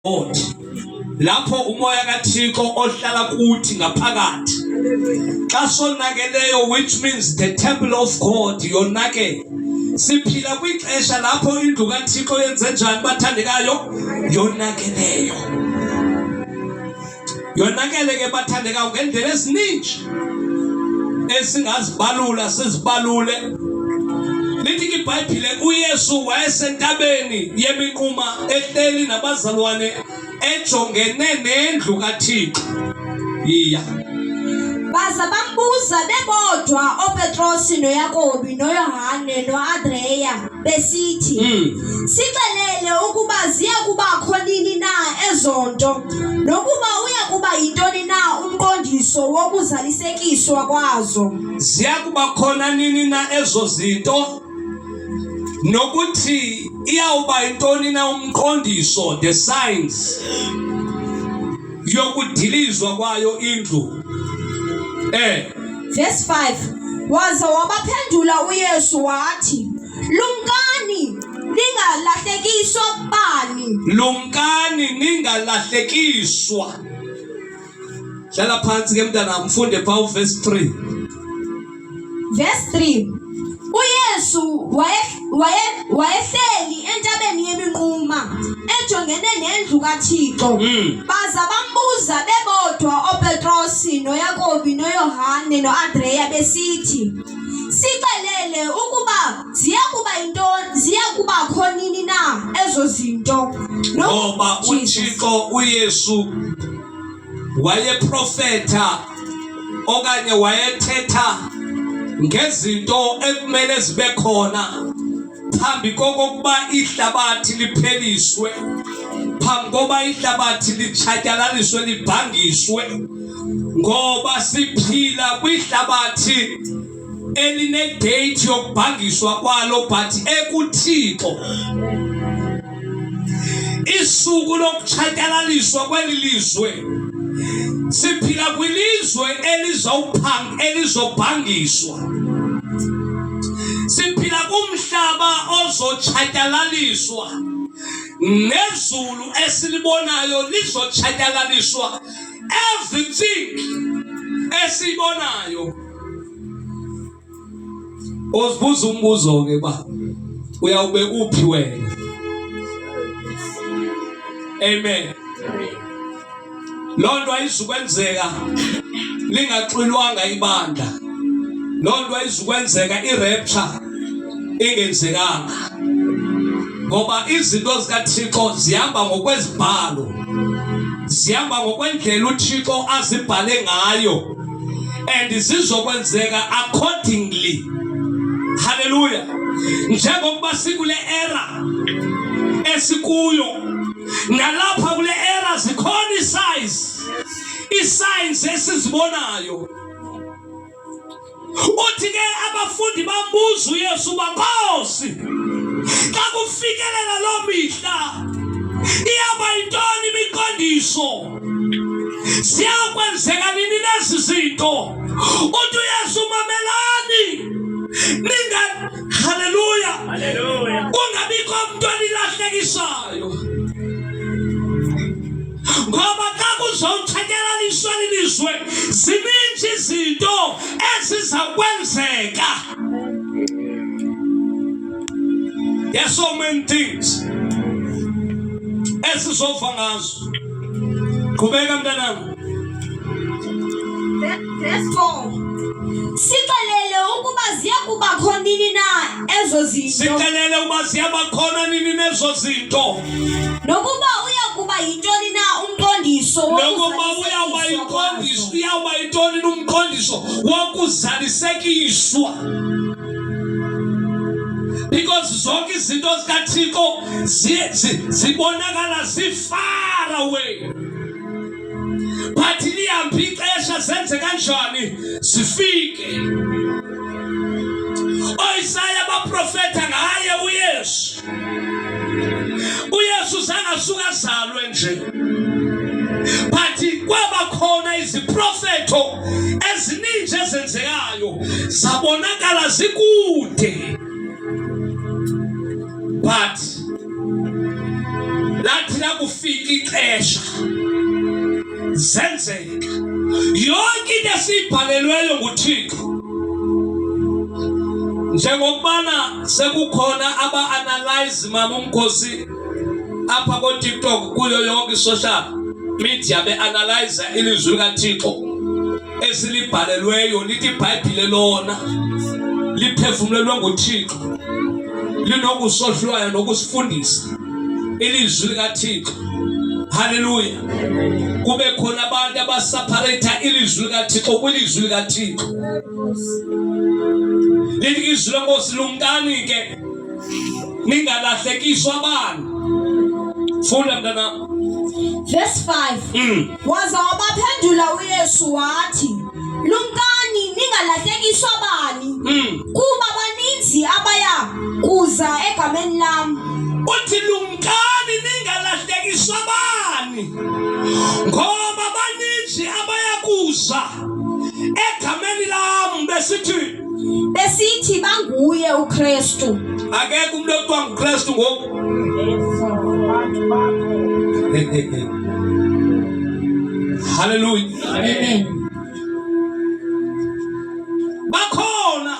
God lapho umoya kaThixo ohlala kuthi ngaphakathi xa sonakeleyo, which means the temple of God yonakele. Siphila kwixesha lapho indlu kaThixo yenze njani, bathandekayo? Yonakeleyo. Yonakele ke, bathandekayo, ngendlela ezininji esingazibalula sizibalule. Lithi ke iBhayibhile uYesu wayesentabeni yemiquma ehleli nabazalwane ejongene nendlu kaThixo. Yiya. Baza bambuza bebodwa oPetrosi noYakobi noYohane noAndreya besithi, Sixelele ukuba ziya kubakho nini na ezo nto, nokuba uya kuba yintoni na umqondiso wokuzalisekiswa kwazo. Ziya kuba khona nini na ezo zinto, nokuthi iyawuba yintoni na umqondiso, the signs, yokudilizwa kwayo indlu. Verse 5. Waza wabaphendula uYesu wathi, Lumkani, ningalahlekiswa bani. Lumkani, ningalahlekiswa. Hlala phantsi ke mntana, mfunde pha uverse 3. Verse 3. UYesu wayehleli entabeni yeminquma ejongene nendlu kaThixo. Baza bambuza bebodwa oPetrosi noYakobi noYohane noAndreya besithi, Sixelele ukuba ziya kuba yintoni, ziya kubakho nini na ezo zinto. Ngoba Jesus. uThixo uYesu wayeprofetha okanye wayethetha ngezinto ekumele zibe khona phambi kokokuba ihlabathi lipheliswe, phambi koba ihlabathi litshatyalaliswe, libhangiswe, ngoba siphila kwihlabathi elinedate yokubhangiswa kwalo, but ekuThixo isuku lokutshatyalaliswa kweli lizwe. Siphila kwilizwe elizobhangiswa. Siphila kumhlaba ozotshatyalaliswa, nezulu esilibonayo lizotshatyalaliswa, everything esiyibonayo. Uzibuza umbuzo ke ba uyawube uphi wena? Amen. Loo nto ayizukwenzeka lingaxwilwanga ibandla. Loo nto ayizukwenzeka i-rapture ingenzekanga, ngoba izinto zikaThixo zihamba ngokwezibhalo, zihamba ngokwendlela uThixo azibhale ngayo, and zizokwenzeka accordingly. Haleluya! Njengokuba sikule era esikuyo, nalapha kule era zikhona i-size i-signs esizibonayo. Uthi ke abafundi bambuza uYesu uba, Nkosi, xa kufikelela loo mihla iyaba yintoni imiqondiso? Ziyakwenzeka nini nezi zinto? Uthi uYesu, mamelani, ninga, haleluya, kungabikho mntu onilahlekisayo, ngoba xa kuzowutshatyalaliswa lilizwe zininzi izinto eziza kwenzeka. There's so many things esizova ngazo. Qhubeka mntanam. Verse 4. Sixelele ukuba ziya kubakho nini na ezo zinto. Sixelele ukuba ziyaba khona nini nezo zinto. Nokuba uya kuba yintoni na umqondiso Nokuba uyawuba yinqondiso, uyawuba yintoni na umqondiso wokuzalisekiswa. Because zonke izinto zikaThixo zibonakala zi-far away. But lihambe ixesha, zenze kanjani zifike. OIsaya baprofeta ngaye uYesu. UYesu zange asuke azalwe nje, but kwaba khona iziprofeto ezininzi ezenzekayo, zabonakala zikude, but Lathi lakufika ixesha zenzeka yonke into esiyibhalelweyo nguThixo. Njengokubana sekukhona aba-analyze mama umkhosi apha koTikTok kuyo yonke i-social media be-analyze ilizwi likaThixo esilibhalelweyo lithi iBhayibhile lona liphefumlelwe nguThixo linokusohlwaya nokusifundisa ilizwi likaThixo. Haleluya! Kube khona abantu abaseparate ilizwi likaThixo kwilizwi likaThixo. Lithi izwi lenkosi, lumkani ke ningalahlekiswa bani. Funda mntana. Verse 5. Waza wabaphendula uYesu wathi, Lumkani ningalahlekiswa bani, kuba baninzi abaya kuza egameni lam. Uthi lumkani ningalahlekiswa bani, ngoba baninzi abaya kuza egameni lam besithi Besithi banguye uKristu. Akekho umuntu okuthiwa nguKristu ngoku. Haleluya. Amen. Bakhona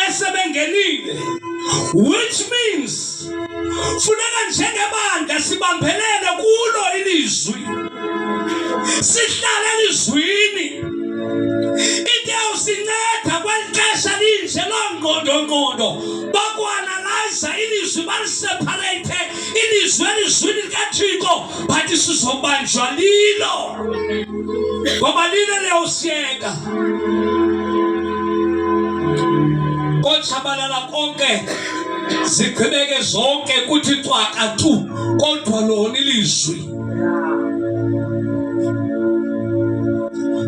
esebengenile, which means funeka njengebandla sibambelele kulo ilizwi, sihlale elizwini. Into eyawusinceda kweli xesha linje loongqondongqondo bakuanalyza ilizwi, baliseparate ilizwi elizwini likaThixo, but sizobanjwa lilo ngoba lilo liyawusiyeka kotshabalala konke, zigqibeke zonke, kuthi cwaka tu, kodwa lona ilizwi.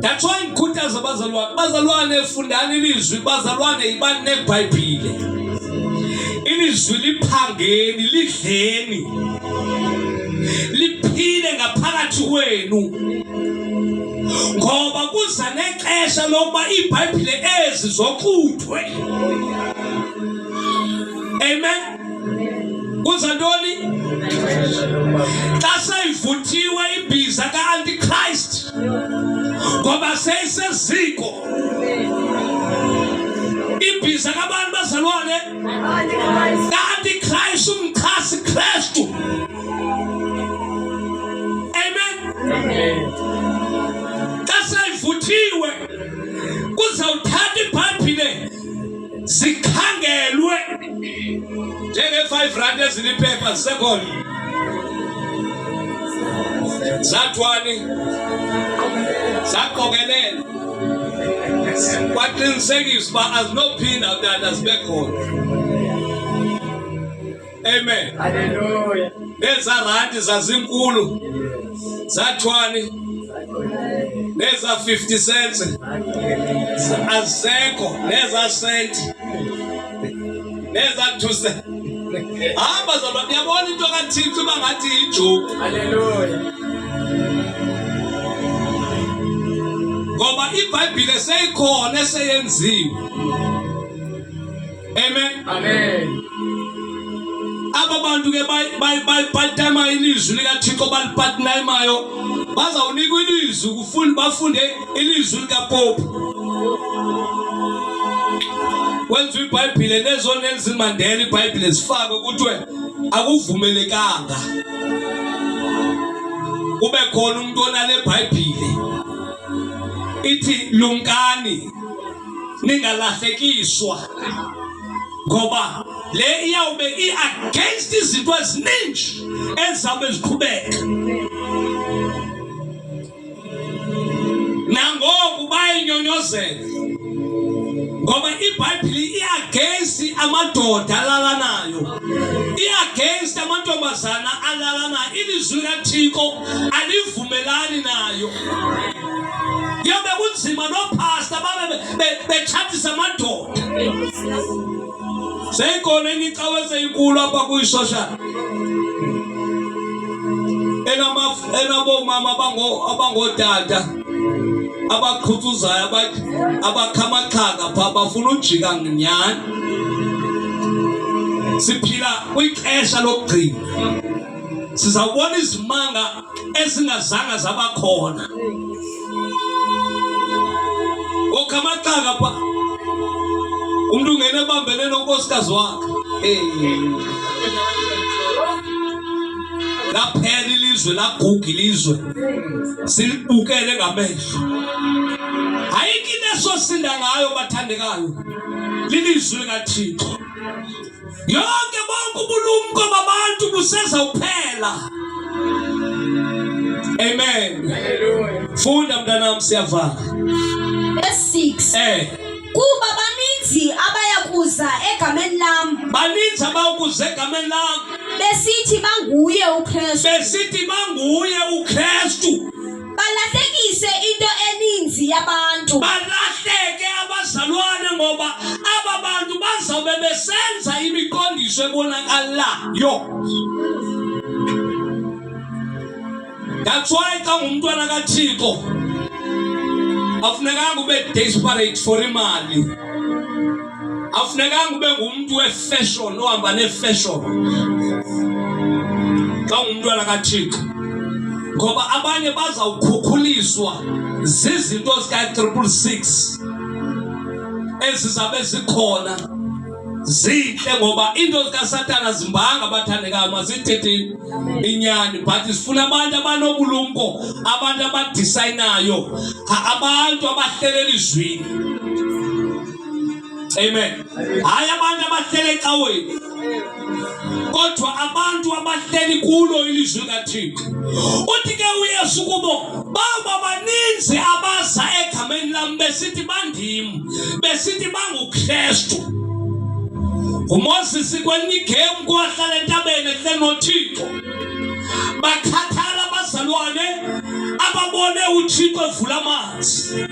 That's why ngikhuthaza abazalwane, bazalwane fundani ilizwi, bazalwane yibani neBhayibhile. Ilizwi liphangeni, lidleni, liphile ngaphakathi kwenu, ngoba kuza nexesha lokuba iiBhayibhile ezi zoxuthwe. Amen. Kuza ntoni? Xa seyivuthiwe imbiza ka-Antichrist, ngoba seyiseziko imbiza kabantu bazalwane ka-Antichrist, umchasi Kristu. Amen. Xa seyivuthiwe kuzawuthatha iBhayibhile zikhangelwe njenge-5 rand eziliphepha zisekhona, zathwani zaqokelela kwaqinisekisa uba azinophinda tata zibe khona. Amen. Haleluya. Neza randi zazinkulu zathwani, neza 50 cents azisekho, neza cent, neza 2 cent. Hamba zalwa, uyabona into kaThixo uba ngathi yijoke. Haleluya. Ngoba iBhayibhile seyikhona eseyenziwe. Amen. Amen. Aba bantu ke bayipatama ilizwi likaThixo, balipatinayimayo bazawunikwa ilizwi kufunda, bafunde ilizwi likaPopu. Kwenziwa iBhayibhile nezo Nelson Mandela, iBhayibhile zifakwe kuthiwe akuvumelekanga kube khona umuntu onale Bhayibhile ithi lumkani ningalahlekiswa, ngoba le iyawube i-against izinto eziningi ezizawube ziqhubeka. Nangoku bayinyonyozela ngoba iBhayibhile i-against amadoda alalanayo, i-against amantombazana alalanayo. Ilizwi likaThixo alivumelani nayo. Kuyobe kunzima nophasta babe betshatisa amadoda. Seyikhona enye icawe eseyinkulu apha kuyisocial enabomama abangootata abaqhutsuzayo, abakhamaxhaka pha, bafuna ujika nyhani. Siphila kwixesha lokugcina. Sizawubona izimanga ezingazanga zabakhona. Kokho amaxaka pha. Umuntu ungena ebambene nonkosikazi wakhe. Hey. Laphela ilizwe laguga ilizwe. Silibukele ngamehlo. Ayikho into esosinda ngayo bathandekayo. Lilizwi likaThixo. Yonke bonke ubulumko babantu busezawuphela. Amen. Funda mntanam siyavala. Verse 6. Kuba baninzi abaya kuza egameni lam. Baninzi abayokuza egameni lam. Besithi banguye uKristu. Besithi banguye uKristu. Balahlekise into eninzi yabantu. Balahleke abazalwane ngoba aba bantu bazawube besenza imiqondiso ebonakalayo. That's why xa ngumntwana kaThixo afunekanga ube desperate for imali. Afunekanga ube ngumntu wefashion ohamba nefashion. Xa ungumntwana kaThixo ngoba abanye bazawukhukhuliswa zizinto zika-666 ezizabe zikhona zintle ngoba iinto zikaSathana zimbanga abathandekayo masithetheni inyani but sifuna abantu abanobulumko abantu abadisayinayo abantu abahlelela izwini amen hayi abantu abahlele ecaweni kodwa abantu abahleli kulo ilizwi likaThixo uthi ke uYesu kubo baba baninzi abaza egameni lam besithi bandim besithi banguKristu uMoses kwelinye igemu kwahlala entabeni ehleli noThixo bakhathala abazalwane ababone uThixo evula amanzi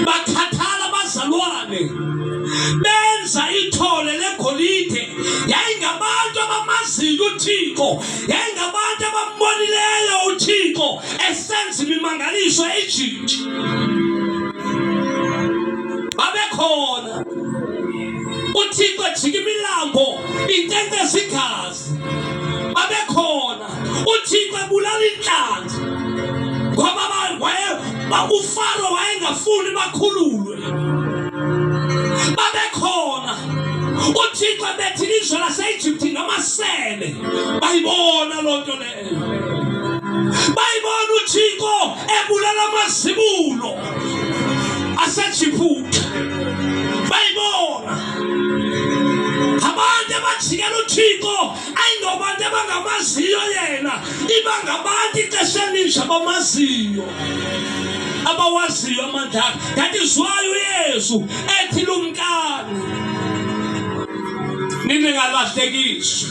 bakhathala abazalwane benza ithole legolide yayingabantu abamaziyo uThixo yayingabantu abambonileyo uThixo esenza imimangaliso eEgypt babekhona uThixo ejika imilambo intenkeza igazi babekhona uThixo ebulala inhlanzi ngoba uFaro wayengafuni bakhululwe babekhona uThixo ebethi ilizwe laseEgypt ngamasele bayibona loo nto leyo bayibona uThixo ebulala amazibulo aseJiphutha bayibona abantu abajikela uThixo ayingobantu abangamaziyo yena iba ngabantu ixesha elininzi abamaziyo abawaziyo amandla akhe that is why uYesu ethi lumkani ningalahlekiswa.